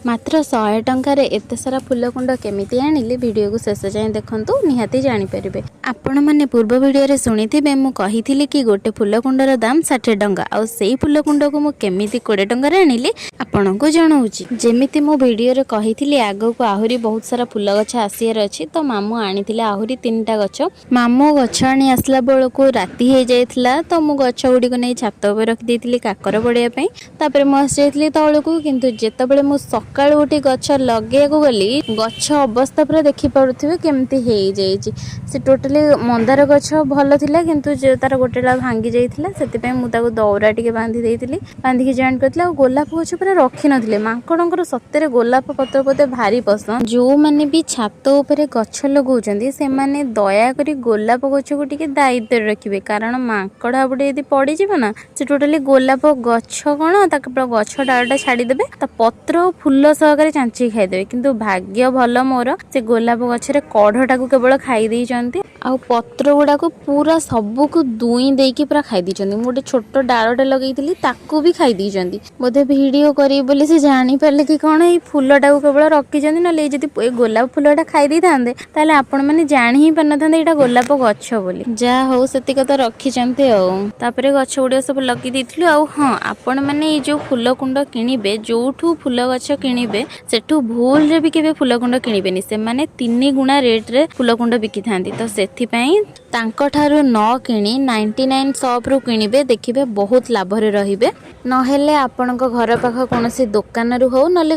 ମାତ୍ର 100 ଟଙ୍କାରେ ଏତେ ସାରା ଫୁଲକୁଣ୍ଡ କେମିତି ଆଣିଲି, ଭିଡ଼ିଓକୁ ଶେଷ ଯାଏଁ ଦେଖନ୍ତୁ, ନିହାତି ଜାଣିପାରିବେ। ଆପଣମାନେ ପୂର୍ବ ଭିଡ଼ିଓରେ ଶୁଣିଥିବେ, ମୁଁ କହିଥିଲି କି ଗୋଟେ ଫୁଲକୁଣ୍ଡର ଦାମ 60 ଟଙ୍କା। ଆଉ ସେଇ ଫୁଲକୁଣ୍ଡକୁ ମୁଁ କେମିତି 20 ଟଙ୍କାରେ ଆଣିଲି, ଆପଣଙ୍କୁ ଜଣାଉଛି। ଯେମିତି ମୁଁ ଭିଡ଼ିଓରେ କହିଥିଲି, ଆଗକୁ ଆହୁରି ବହୁତ ସାରା ଫୁଲ ଗଛ ଆସିବାର ଅଛି। ତ ମାମୁଁ ଆଣିଥିଲେ ଆହୁରି ତିନିଟା ଗଛ। ମାମୁଁ ଗଛ ଆଣି ଆସିଲା ବେଳକୁ ରାତି ହେଇଯାଇଥିଲା। ତ ମୁଁ ଗଛ ଗୁଡ଼ିକୁ ନେଇ ଛାତ ଉପରେ ରଖିଦେଇଥିଲି କାକର ପଡ଼ିବା ପାଇଁ। ତାପରେ ମୁଁ ଆସିଯାଇଥିଲି ତଳକୁ। କିନ୍ତୁ ଯେତେବେଳେ ମୁଁ ସକାଳୁ ଉଠି ଗଛ ଲଗେଇବାକୁ ଗଲି, ଗଛ ଅବସ୍ଥା ପୁରା ଦେଖିପାରୁଥିବେ କେମିତି ହେଇଯାଇଛି। ସେ ଟୋଟାଲି ମନ୍ଦାର ଗଛ ଭଲ ଥିଲା, କିନ୍ତୁ ଯେ ତାର ଗୋଟେ ଡାଳ ଭାଙ୍ଗି ଯାଇଥିଲା, ସେଥିପାଇଁ ମୁଁ ତାକୁ ଦଉରା ଟିକେ ବାନ୍ଧି ଦେଇଥିଲି, ବାନ୍ଧିକି ଜଏଣ୍ଟ କରିଥିଲି। ଆଉ ଗୋଲାପ ଗଛ ପୁରା ରଖିନଥିଲେ। ମାଙ୍କଡ଼ଙ୍କର ସତରେ ଗୋଲାପ ପତ୍ର ବୋଧେ ଭାରି ପସନ୍ଦ। ଯେଉଁମାନେ ବି ଛାତ ଉପରେ ଗଛ ଲଗାଉଛନ୍ତି, ସେମାନେ ଦୟାକରି ଗୋଲାପ ଗଛକୁ ଟିକେ ଦାୟିତ୍ୱରେ ରଖିବେ, କାରଣ ମାଙ୍କଡ଼ ହାବୁଡ଼େ ଯଦି ପଡ଼ିଯିବ ନା, ସେ ଟୋଟାଲି ଗୋଲାପ ଗଛ କ'ଣ, ତାକୁ ପୁରା ଗଛ ଡାଳଟା ଛାଡ଼ିଦେବେ, ତା ପତ୍ର ଆଉ ଫୁଲ ସହକାରେ ଚାଞ୍ଚିକି ଖାଇଦେବେ। କିନ୍ତୁ ଭାଗ୍ୟ ଭଲ ମୋର, ସେ ଗୋଲାପ ଗଛରେ କଢ଼ଟାକୁ କେବଳ ଖାଇ ଦେଇଛନ୍ତି ଆଉ ପତ୍ର ଗୁଡ଼ାକୁ ପୁରା ସବୁକୁ ଦୁଇଁ ଦେଇକି ପୁରା ଖାଇ ଦେଇଛନ୍ତି। ମୁଁ ଗୋଟେ ଛୋଟ ଡାଳଟେ ଲଗେଇଥିଲି, ତାକୁ ବି ଖାଇ ଦେଇଛନ୍ତି। ବୋଧେ ଭିଡ଼ିଓ କରିବି ବୋଲି ସେ ଜାଣିପାରିଲେ କି କ'ଣ, ଏଇ ଫୁଲଟାକୁ କେବଳ ରଖିଛନ୍ତି। ନହେଲେ ଏଇ ଯଦି ଏଇ ଗୋଲାପ ଫୁଲଟା ଖାଇ ଦେଇଥାନ୍ତେ, ତାହେଲେ ଆପଣମାନେ ଜାଣି ହିଁ ପାରିନଥାନ୍ତେ ଏଇଟା ଗୋଲାପ ଗଛ ବୋଲି। ଯାହା ହଉ, ସେତିକ ତ ରଖିଛନ୍ତି। ଆଉ ତାପରେ ଗଛ ଗୁଡ଼ିକ ସବୁ ଲଗେଇ ଦେଇଥିଲୁ। ଆଉ ହଁ, ଆପଣମାନେ ଏଇ ଯୋଉ ଫୁଲ କୁଣ୍ଡ କିଣିବେ, ଯୋଉଠୁ ଫୁଲ ଗଛ କିଣିବେ, ସେଠୁ ଭୁଲରେ ବି କେବେ ଫୁଲ କୁଣ୍ଡ କିଣିବେନି। ସେମାନେ 3 ଗୁଣା ରେଟ୍ରେ ଫୁଲ କୁଣ୍ଡ ବିକିଥାନ୍ତି। ତ ସେଥିପାଇଁ ତାଙ୍କଠାରୁ ନ କିଣି 99 ସପ୍ରୁ କିଣିବେ, ଦେଖିବେ ବହୁତ ଲାଭରେ ରହିବେ। ନହେଲେ ଆପଣଙ୍କ ଘର ପାଖ କୌଣସି ଦୋକାନରୁ ହଉ, ନହେଲେ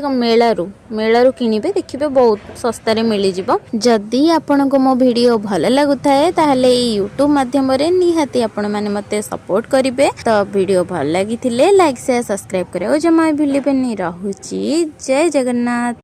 ମେଳାରୁ କିଣିବେ, ଦେଖିବେ ବହୁତ ଶସ୍ତାରେ ମିଳିଯିବ। ଯଦି ଆପଣଙ୍କୁ ମୋ ଭିଡ଼ିଓ ଭଲ ଲାଗୁଥାଏ, ତାହେଲେ ଏଇ ୟୁଟ୍ୟୁବ ମାଧ୍ୟମରେ ନିହାତି ଆପଣମାନେ ମୋତେ ସପୋର୍ଟ କରିବେ। ତ ଭିଡ଼ିଓ ଭଲ ଲାଗିଥିଲେ ଲାଇକ୍, ସେୟାର, ସବସ୍କ୍ରାଇବ୍ କରିବାକୁ ଜମା ବି ଭୁଲିବେନି। ରହୁଛି, ଜୟ ଜଗନ୍ନାଥ।